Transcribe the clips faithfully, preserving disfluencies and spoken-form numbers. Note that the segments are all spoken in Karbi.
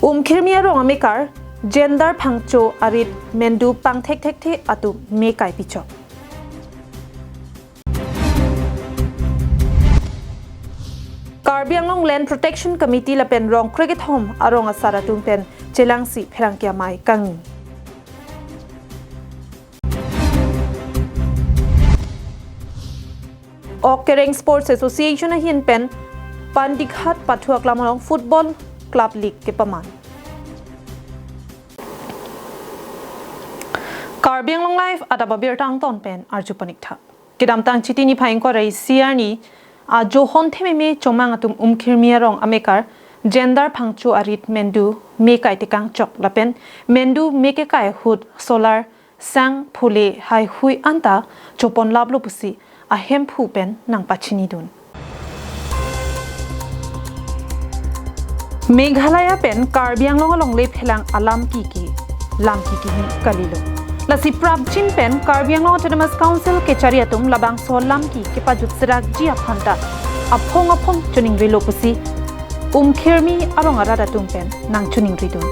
Umkhirmi arong amekar Jendar Phangcho arit mendu pangthekthekthe atum me kai pichok. Karbi Anglong Land Protection Committee lapen rong krekethom arong asar atum pen chelangsi pherangke amei kangni. Ok Kereng Sports Association ahin pen Pandighat Pathu Aklam along Football Club League kepaman. Karbi Anglong Live adap abirta angton pen arju panik tha. Kedamtang Chiti niphai ingkoi ra isi arni ajohon thememe chomang atum Umkhirmi arong amekar Jendar Phangcho arit mendu me kai tekang chok lapen mendu me kekai ahut solar, sang, phule, haihui anta chopon laplo pusi ahemphu pen nangpachinidun. Meghalaya pen Karbi Anglong alongle phelang alamki ke lamki kimi kalilo. Lasi prapjin pen Karbi Anglong Autonomous Council kechari atum labangso lamki kepajut serakji aphan ta aphong aphong choningrilo pusi Umkhirmi arong arat atum pen nangchoningridun.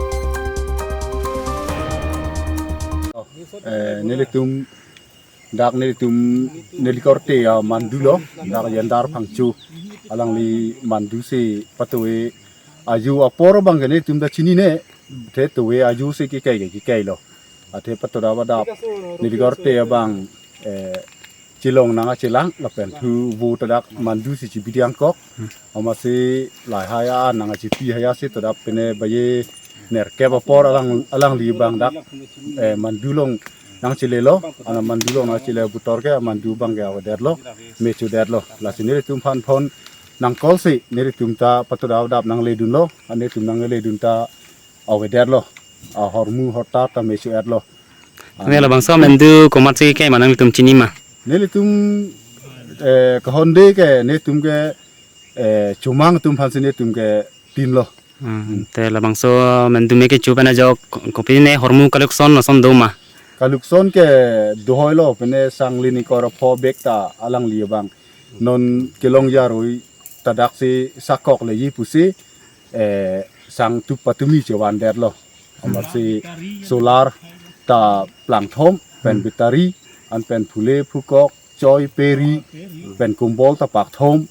Eh, nelitum dak nelitum neli korte amandu lo, dak Jendar Phangcho alangli mandu si patoe aju apor abang ke nelitum ta chinine, te toe aju si kekai ke kekai lo. Athe patoda badap neli korte abang, eh, chelong nangkachelang lapen thu vo ta dak mandu si chibi dangkok. Amatsi lahai an nangkachipi haya si todap pene baye nerkep apor alang alangli abang dak, eh, mandu along nangchelelo, ana mandu along nangchele puthot ke mandu abang ke avedetlo, me chodetlo. Lasi nelitum aphan phone nangcall si nelitum ta patoda badap nangledunlo, nelitum nangledun ta avedetlo, ahormu hortar ta me cho-etlo. Ne labangso mendu komatsi kekai ma nanglitum chini ma? Nelitum, eh, kahonde ke nelitum ke, eh, chomang atum aphansi nelitum ke tinlo. Hmm, te labangso mendu me kecho pen ajok ko-, kopine hormu kalukson lason do ma? Kalukson ke dohoilo, pene sang lini kor apho bek ta alangli abang non kelong jaroi ta daksi sakok leji pusi, eh, sang tup patumi chevandetlo. Amatsi solar ta plangthom pen battery, an pen phule phukok, choi peri, pen kumbol ta pakthom.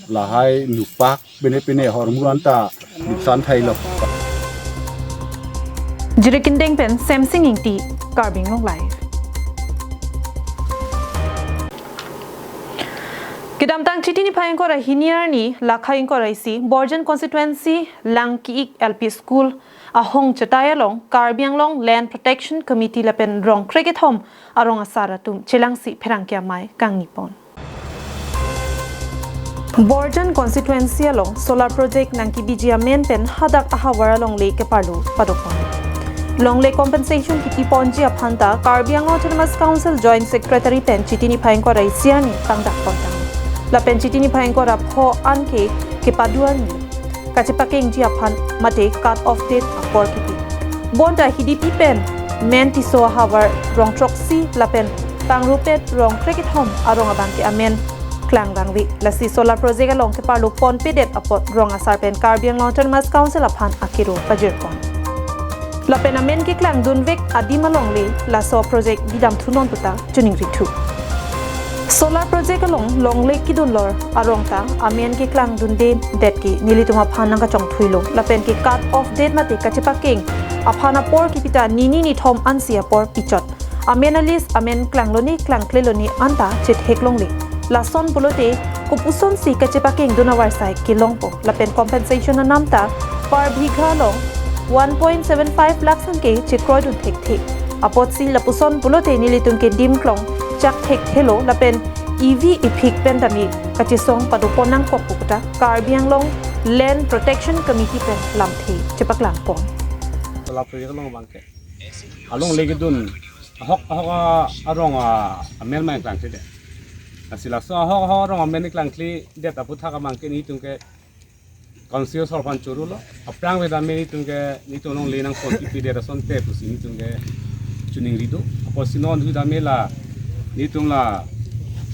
Lahai nupak pene pene hormu anta nuksan thailo. Jirikindeng pen Semsing Ingti, Karbi Anglong Live. Kedamtang Chiti niphai ingkoi ra hini arni, lakha ingkoi ra isi, Borjan Constituency, Langki-ik L P School, ahong chetai along, Karbi Anglong Land Protection Committee lapen rong krekethom arong asar atum chelangsi pherangke amei kangnipon. Borjan Constituency along solar project nangkebiji amen pen hadak ahavar alongle keparlo padopon. Longle compensation kipi ponji aphan ta Karbi Anglong Autonomous Council Joint Secretary pen Chiti niphai ingkoi ra isi arni tangdak pontang. Lapen Chiti niphai ingkoi ra pho anke kepadu arni kachepakengji aphan mate cut off date apor kipi. Bonta Hidipi pen men Tisso ahavar rong throksi lapen Tangropet rong krekethom arong abangke amen klangdangve. Lasi solar project along keparlo ponpedet apot rong asar pen Karbi Anglong Autonomous Council aphan akero pajirpon. Lapen amen keklangdunvek adim alongle laso project bidamthunon puta choningrithu. Solar project along longle kedun lor arong ta amen keklangdundedet ke nelitum aphan nangkachongthuilo. Lapen ke cut off date mate kachepakeng aphan apor kipi ta nini nithom ansi apor pichot. Amen a-list amen klanglone klangklelone anta chetheklongle. Lason pulote kopusonsi kachepakengdun avarsai kelongpo. Lapen compensation anam ta per bigha along one point seven five lakhs anke chekroidun thekthe. Apotsi lapuson pulote nelitum ke dim klong chak thekthelo lapen ivi iphik pen tame kachesong padopon nangkokpo puta Karbi Anglong Land Protection Committee pen lamthe chepaklangpon. Solar project along abangke alongle kedun ahok ahok a-, arong a-, amen mai klangkledet. Lasi laso ahok ahok arong amen klangkledet aputhak abangke nelitum ke council asor aphan chorolo. Aphrang ave tame nelitum ke nelitum alongle nangpon kipidet asonte pusi nelitum ke choningri do. Apotsi non hui tame la nelitum la,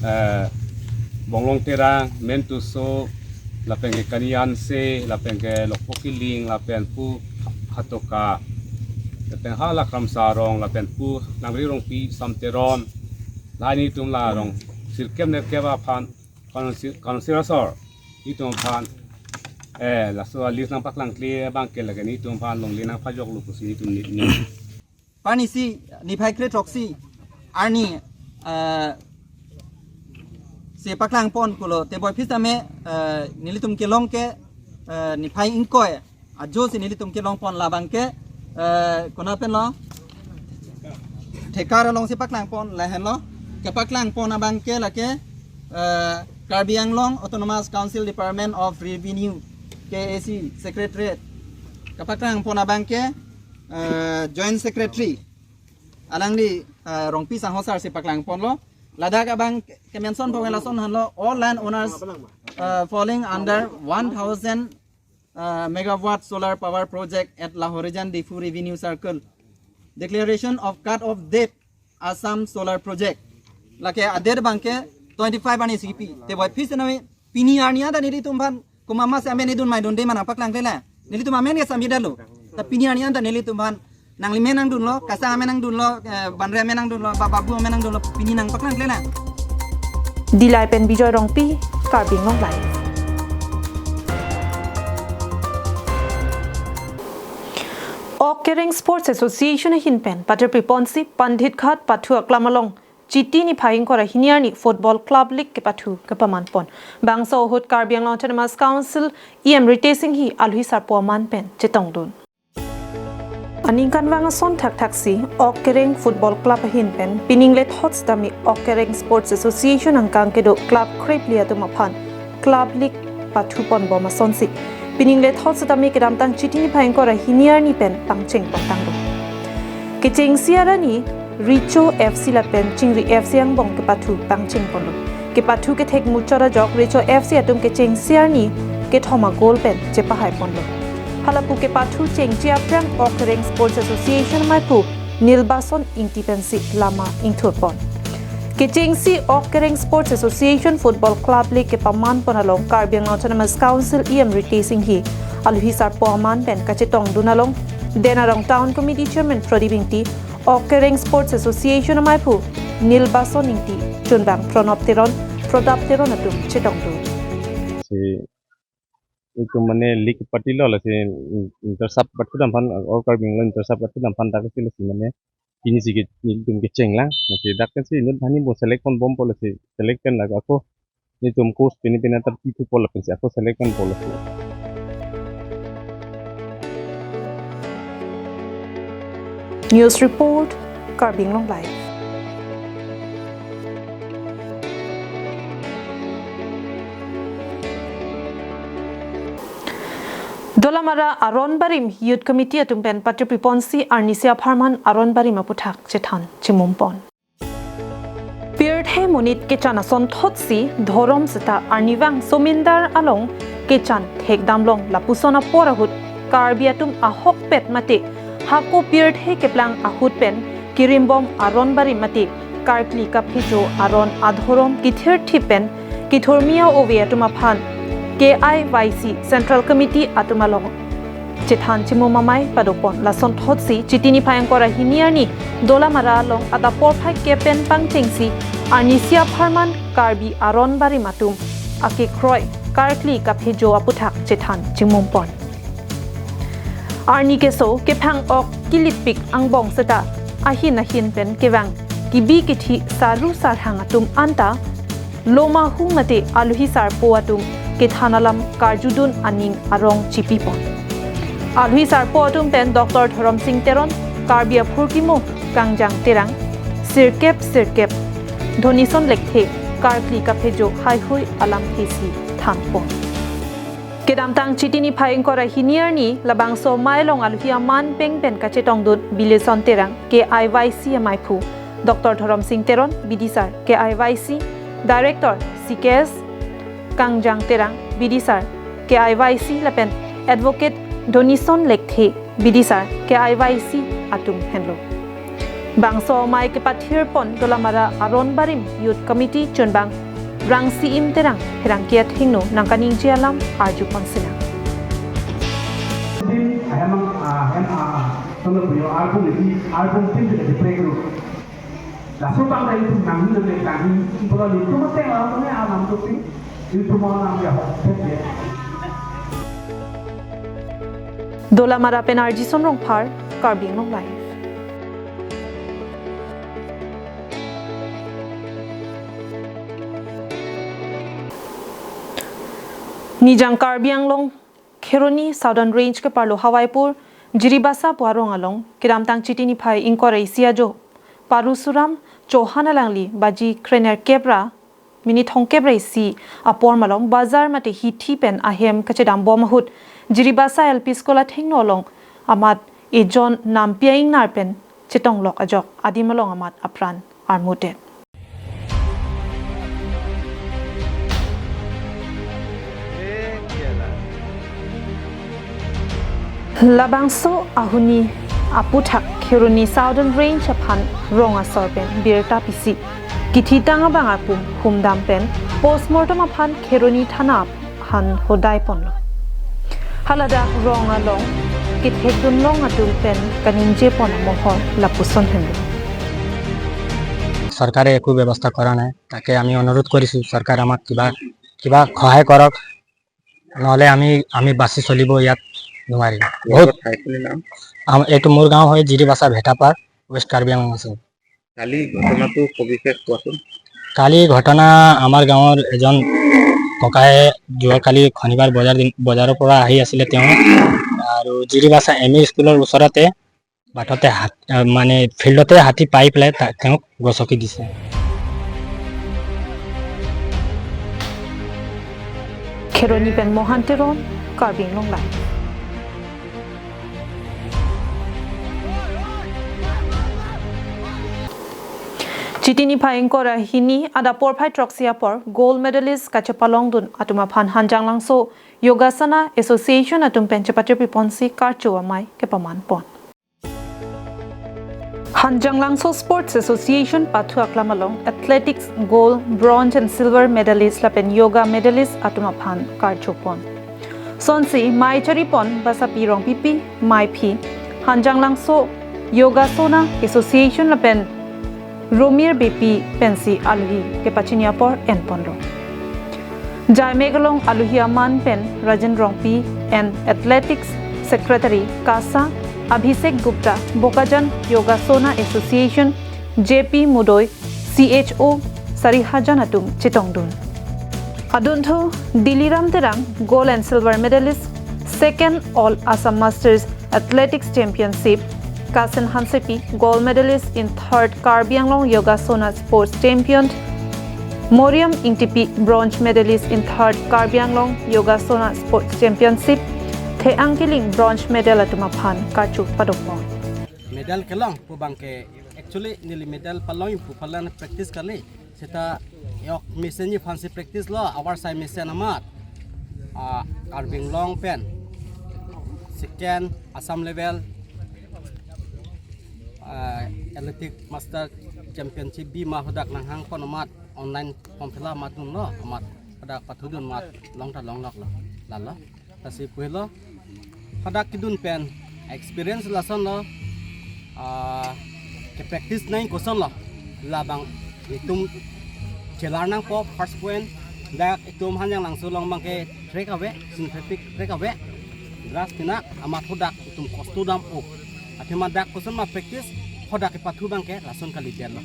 eh, Bonglong Terang, men Tisso, lapen ke Kani Hanse, lapen ke Lokpo Killing, lapen pu Hatoka, lapen hala Kramsa Rong, lapen pu Nangri Rongpi, Sam Teron, la nelitum la rong sirkep nerkep aphan, council, council asor, nelitum aphan, eh, laso a-list nangpaklang kle abang ke lake nelitum aphan longle nangpajoklo pusi nelitum ni, ni. Panisi, niphai kre throksi, arni, eh, si paklang pon pulo, teboi phis tame, eh, nelitum kelong ke, eh, niphai ingkoi ajo si nelitum kelong pon labang ke, eh, konat pen lo, thekar along si paklang pon lahenlo, kepaklang pon abang ke lake, eh, Karbi Anglong Autonomous Council Department of Revenue, K A C Secretariat, kepaklang pon abang ke, eh, Joint Secretary, alangli, eh, Rongpi Sangho sir si paklang ponlo. Ladak abang ke-, kemention pon lason henlo, all land owners, eh, falling under one thousand, eh, megawatt solar power project at Lahorijan Diphu Revenue Circle. Declaration of cut-off date Assam Solar Project. Lake a-date abang ke twenty-five arni si kipi. Teboi phis tame pini arni anta nelitum aphan komat ma si amen idun ma idunde ma nangpaklang kle la. Nelitum amen ke sambi detlo. Ta pini arni anta nelitum aphan nangli amen nangdunlo, Kasang amen nangdunlo, eh, Banre amen nangdunlo, ba Babu amen nangdunlo, pini nangpaklang kle la. Dillai pen Bijoy Rongpi, Karbi Anglong Live. Ok Kereng Sports Association ahin pen patirpi ponsi Pandit Ghat pathu aklam along Chiti niphai ingkoi ra hini arni Football Club League kepathu kepaman pon. Bangso ahut Karbi Anglong Autonomous Council E M Ritesh Enghi alohi sarpo aman pen chetongdun. Aningkanvang ason thakthaksi Ok Kereng Football Club ahin pen pining lethot sitame Ok Kereng Sports Association angkang kedo club krephli atum aphan Club League pathu pon bom asonsi pining lethot sitame kedamtang Chiti niphai ingkoi ra hini arni pen pangcheng pon tanglo. Kechengsi arni Recho F C lapen Chingri F C angbong kepathu pangcheng ponlo. Kepathu kethek muchot ajok Recho F C atum kechengsi arni kethom a-goal pen chepahai ponlo. Halapu kepathu chengche aphrang Ok Kereng Sports Association amaiphu Nilbason Ingti pensi lama ingthur pon. Kechengsi Ok Kereng Sports Association Football Club League kepaman pon along Karbi Anglong Autonomous Council E M Ritesh Enghi alohi sarpo aman pen kachetongdun along Den Arong Town Committee Chairman Prodip Ingti, Ok Kereng Sports Association amaiphu Nilbason Ingti, chunbang Pranab Teron, Prodap Teron atum chetongdun. Si itum mane league party lo lasi inter sub pathu dam aphan, All Karbi Anglong inter sub pathu dam aphan dak si lasi mane pini si ke, itum kecheng lang. Lasi dak kan si inut hani bo select pon bompo lasi select pen lake ako itum coach pini pini tar pithu pon lapen si ako select pen pon lasi. News report, Karbi Anglong Live. Dolamara Aron Barim Youth Committee atum pen patirpi ponsi arnisi apharman Aron Barim aputhak chethan chimum pon. Pirthe monit kechan asonthotsi dhorom seta arnivang somindar along kechan thekdam long lapuson apor ahut Karbi atum ahokpet mate hako pirthe keplang ahut pen kirimbom Aron Barim mate karkli kaphejo aron adhorom kithirthip pen kithormi a-ove atum aphan K I Y C Central Committee atum along chethan chimum amei padopon. Lasonthotsi Chiti niphai ingkoi ra hini arni Dolamara along adap porphai kep pen pangchengsi arnisi apharman Karbi Aron Barim atum akekroi karkli kaphejo aputhak chethan chimum pon. Arni keso kephang ok kilitpik angbong seta ahin ahin pen kevang kebi kethi saru sarhang atum anta loma hung mate alohi sarpo atum kethan alam karjudun aning arong chipi pon. Alohi sarpo atum pen Doctor Dhorom Sing Teron, Karbi aphurkimo Kangjang Terang, sirkep sirkep Dhonison Lekthe karkli kaphejo haihui alam hesi than pon. Kedamtang Chiti niphai ingkoi ra hini arni labangso amei along alohi aman peng pen kachetongdun Bilison Terang, K I Y C amaiphu, Doctor Dhorom Sing Teron, Bidisar, K I Y C, Director C K S, Kangjang Terang, Bidisar, K I Y C lapen Advocate Dhonison Lekthe, Bidisar, K I Y C atum henlo. Bangso amei kepathir pon Dolamara Aron Barim Youth Committee chunbang Rangsiim Terang pherangke athengno nangkaningje alam arjupon sinang. Tim ahem ang, ah, hem, ah, ah, tanglo puyo, arbung isi, arbung tim de de play group. Laso bang da itum nanghi nang nanghi, itum pulo itum mate alam ne alam tu pi, itum alam ya hok phet ya. Dolamara pen R G Sonrongphar, Karbi Anglong Live. Nijang Karbi Anglong Kheroni Southern Range keparlo Hawaipur Jiribasa pu arong along kedamtang Chiti niphai ingkoi ra isi ajo Parusuram Chauhan alangli baji krenerkep ra minit thomkep ra isi apor malom bazar mate hithi pen ahem kachedambom ahut Jiribasa L P School athengno along amat ejon nampi a-ingnar pen chetonglok ajok adim along amat apran armudet. Labangso ahuni aputhak Kheroni Southern Range aphan rong asor pen birta pisi kithitang abang apum humdam pen postmortem aphan Kheroni Thana aphan hodai ponlo. Haladak rong along kethekdun long atum pen kaningje pon amohor lapuson henlo. চৰকাৰে একো ব্যৱস্থা কৰা নাই। তাকে আমি অনুৰোধ কৰিছোঁ চৰকাৰে আমাক কিবা কিবা সহায় কৰক, নহ'লে আমি আমি বাচি চলিব ইয়াত নোৱাৰিম। বহুত ঠাইখিনিৰ নাম আম- এইটো মোৰ গাঁও হয় জিৰিবাচা ভেটাপাৰ, ৱেষ্ট কাৰ্বি আংলং আছে। কালি ঘটনাটো সবিশেষ কোৱাচোন। কালি ঘটনা আমাৰ গাঁৱৰ এজন ককায়ে যোৱাকালি শনিবাৰ বজাৰ দিন বজাৰৰ পৰা আহি আছিলে তেওঁ আৰু জিৰিবাচা এম ই স্কুলৰ ওচৰতে বাটতে হাত- আহ, মানে ফিল্ডতে হাতী পাই পেলাই তা- তেওঁক গচকি দিছে। Kheroni pen Mohan Teron, Karbi Anglong Live. Chiti niphai ingkoi ra hini adap porphai throksi apor gold medalist kachepalongdun atum aphan Hanjanglangso Yogasana Association atum pen chepatirpi ponsi karcho amei kepaman pon. Hanjanglangso Sports Association pathu aklam along athletics gold, bronze and silver medalist lapen yoga medalist atum aphan karcho pon. Sonsi mei chari pon Basapi Rongpipi, meiphi Hanjanglangso Yogasana Association lapen Romir Beypi pensi alohi kepachini apor en ponlo. Jaimek along alohi aman pen Rajen Rongpi and Athletics Secretary KASA, Abhishek Gupta, Bokajan Yogasana Association, J P Mudoi, C H O Sarihajan atum chetongdun. Adunthu Diliram Terang, gold and silver medalist, second All Assam Masters Athletics Championship, Kasen Hansepi, gold medalist in third Karbi Anglong Yogasana Sports Champion, Moriam Ingtipi, bronze medalist in third Karbi Anglong Yogasana Sports Championship, Theang Killing bronze medal atum aphan karcho padopon. Medal kelong pu abangke actually neli medal palong pu palan practice kali. Seta yok mesen ni fancy practice lo, awar sai mesen amat. Ah, Karbi Anglong pen second Assam level, ah, athletic master championship bi ma hadak nanghang pon amat, online form fill up amat dunlo, amat hadak pathudun amat long ta longlok lo. Lalo. Lasi puhelo hadak kedun pen experience lason lo, ah, ke practice nang koson lo, labang itum chelar nangpo first point, dak itum Hanjanglangso along abangke track ave, synthetic track ave, grass tina amat hadak itum kosto dam o. Athema dak koson ma practice hadak kepathu abangke lason kalidet lo.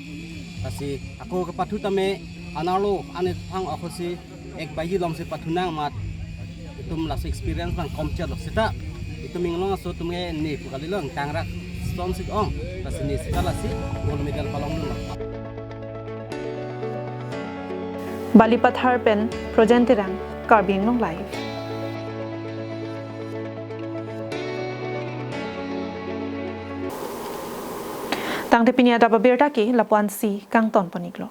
Lasi ako kepathu tame anerlo ane thang ako si ek baji along si pathu nang amat itum laso experience abang komchet lo seta itum inglong aso atum ke ne pu kali lo tangrak stone sik ong lasi ne seta lasi gold medal palongdunlo. Balipathar pen Projen Terang, Karbi Anglong Live. Tangte pini adap abirta ke lapu-ansi kangton pon-iklo.